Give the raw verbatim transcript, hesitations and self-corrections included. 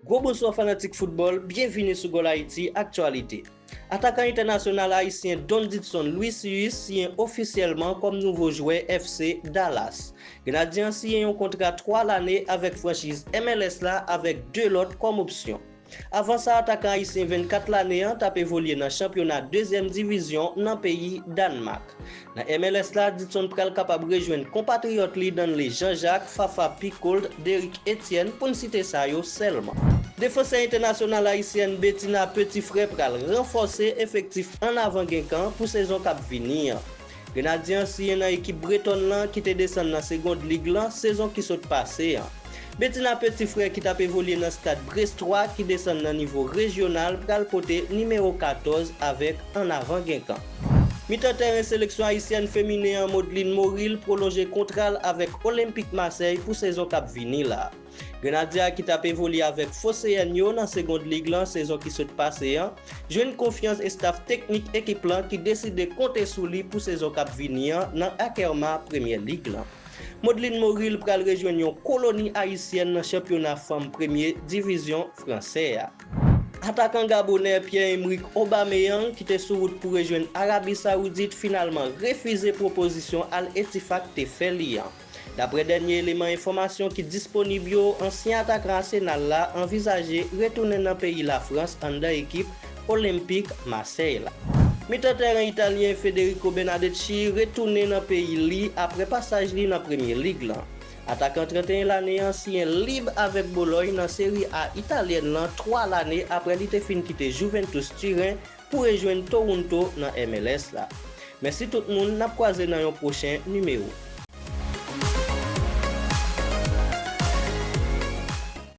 Gwo bonswa fanatik foutbòl, byenvini sou Goal Haiti Actualité. Atakan entènasyonal ayisyen Don Didson Luicius siyen ofisyèlman kòm nouvo jwè F C Dallas. Grenadye an siyen yon kontra twa lane avèk franchiz M L S la avèk de lòt kòm opsyon. Avan sa, atakan ayisyen vennkat lane an t ap evolye nan chanpyona dezyèm divizyon nan peyi Dànmak. Nan M L S la, Didson pral kapab rejwenn konpatriyòt li Danley Jean-Jacques, Fafa Picault, Derrick Etienne, pou n site sa yo sèlman. Defansè entènasyonal ayisyèn Bettina Petitfrère pral ranfòse efektif An Avan Genkan pou sezon k ap vini an. Grenadye an siyen nan ekip bretòn lan ki te desann nan Segond Lig lan sezon ki sot pase an. Bettina Petitfrère ki t ap evolye nan Stade Brestois ki desann nan nivo rejyonal pral pote nimewo katòz avèk An Avan Genkan. Mitan tèren seleksyon ayisyèn feminen an Maudlin Moril pwolonje kontra l avèk Olympique Marseille pou sezon k ap vini la. Grenadye a ki t ap evolye avèk Foseyèn yo nan Segond Lig lan sezon ki sot pase an, jwenn konfyans estaf teknik ekip lan ki deside konte sou li pou sezon k ap vini an nan Akerma Premyè Lig lan. Maudlin Moril pral rejwenn yon koloni ayisyèn nan chanpyona fanm premye divizyon fransè a. Atakan gabonè Pierre-Emerick Aubameyang ki te sou wout pou rejwenn Arabi Sawoudit finalman refize pwopozisyon Al Ettifaq te fè li an. Daprè dènye eleman enfòmasyon ki disponib yo, ansyen atakan Arsenal la anvizaje retounen nan peyi Lafrans anndan ekip Olympique Marseille la. Mitan tèren italyen Federico Bernardeschi retounen nan peyi li apre pasaj li nan Premye Lig lan. Atakan trannteyen lane an siyen lib avèk Bologne nan Serie A italyèn lan twa lane apre li te fin kite Juventus Turen pou rejwenn Toronto nan M L S la. Mèsi tout moun, n ap kwaze nan yon pwochen nimewo.